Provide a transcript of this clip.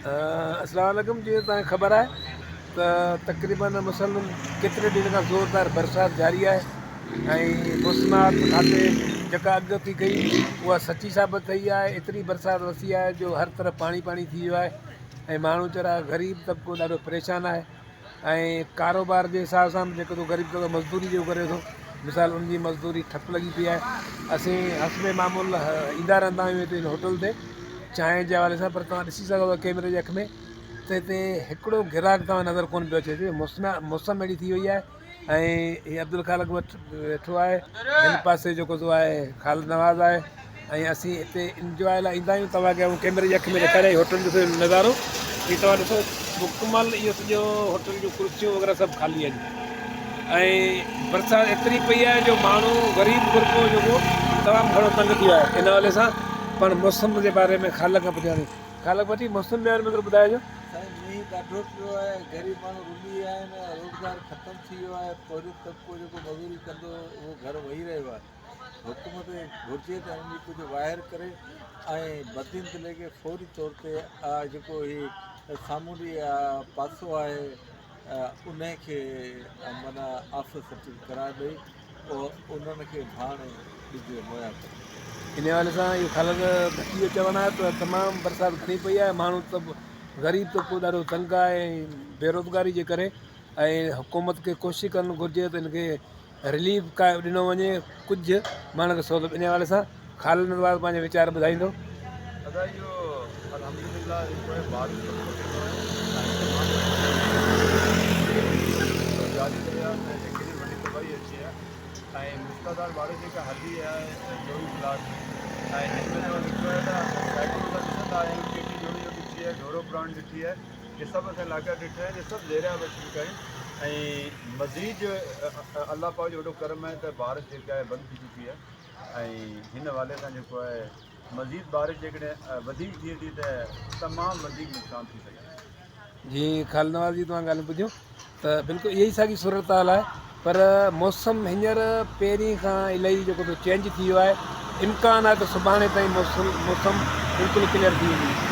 اسلام عليڪم جيئن توهان کي خبر آهي ته تقريبن مسلسل ڪيتري ڏينهن کان زوردار برسات جاري آهي ۽ موسميات کاتي جيڪا اڳڪٿي ڪئي اها سچي ثابت ٿي آهي ايتري برسات وسي آهي جو هر طرف پاڻي پاڻي ٿي ويو آهي ۽ ماڻهو ويچارا غريب طبقو ڏاڍو پريشان آهي ۽ ڪاروبار جي حساب سان به جيڪو غريب طبقو مزدوري جيڪو ڪري ٿو مثال ان جي مزدوري ٺپ لڳي پئي آهي اسين حسب معمول ايندا رهندا آهيون هتي هن هوٽل تي چانهه جي حوالي سان پر توهان ڏسي سگهو ٿا ڪيمري جي اک ۾ ته هتي هڪڙو گراهڪ توهان نظر ڪونه پيو اچي موسم موسم اهڙي ٿي وئي آهي ۽ هي عبدالخالق ويٺو آهي هن پاسي جيڪو سو آهي خالد نواز آهي ۽ اسين هتي انجواء لاء ايندا آهيون توهان کي آئون ڪيمري جي اک ۾ ڏيکاريان هي هوٽل جو سڄو نظارو هي توهان ڏسو مڪمل اهو سڄو هوٽل جون ڪرسيون وغيره سڀ خالي آهن ۽ برسات ايتري پئي آهي جو ماڻهو غريب غربو جيڪو تمام گهڻو تنگ ٿي ويو آهي ان حوالي سان پاڻ موسم جي باري ۾ خالق کان پڇياسين خالق وٺي موسم جي باري ۾ ٿورو ٻڌائجو. سائين مينهن ڏاڍو پيو آهي غريب ماڻهو رلي ويا آهن روزگار ختم ٿي ويو آهي پورهيت طبقو جيڪو مزوري ڪندو هو اهو گهر ويهي رهيو آهي حڪومت کي گهرجي ته هنن جي ڪجهه واهر ڪري ۽ بدين ضلعي کي فوري طور تي جيڪو هي سامونڊي پاسو آهي انهي کي معنيٰ آفت سرٽيفڪيٽ قرار ڏئي انهن کي ڀاڻ ٻج مهيا ڪري. ان حوالي سان اهو خالد ڀٽي جو چوڻ آهي ته تمام برسات گهڻي پئي آهي ماڻهو ته غريب طبقو ڏاڍو تنگ آهي ۽ بيروزگاري جي ڪري ۽ حڪومت کي ڪوشش ڪرڻ گهرجي ته ان کي رليف ڪا ڏنو وڃي ڪجهه ماڻهن کي سهولت ان حوالي سان خالد نواز پنهنجا ويچار ٻڌائيندو. ادا اهو الحمدلله جيڪو آهي بارش وقت ٿيندو آهي ۽ جاري رهيا ته هتي ڪيڏي وڏي تباهي اچي آهي ۽ موسلاڌار بارش جيڪا هلي آهي 24 ڪلاڪ ۽ هن ۾ توهان ڏٺو آهي ته سائيڪلون سان ڏسندا آيا آهيون ڪيٽي جوڙي جو ڏٺي آهي ڍورو پراڻ ڏٺي آهي هي سڀ اسان علائقا ڏٺا آهن هي سڀ زير آب اچي چڪا آهن ۽ مزيد الله پاڪ جو وڏو ڪرم آهي ته بارش جيڪا آهي بند ٿي چڪي آهي ۽ هن حوالي سان جيڪو آهي مزيد بارش جيڪڏهن وڌيڪ ٿئي ٿي ته تمام وڌيڪ نقصان ٿي سگهي ٿو. جي خالد نواز جي توهان ڳالهيون ٻڌيون ته بلڪل اها ئي ساڳي صورتحال آهي پر موسم هينئر پهرين کان الائي جيڪو ٿو چينج ٿي ويو آهي امڪان آهي ته سڀاڻي تائين موسم موسم بلڪل ڪليئر ٿي ويندي.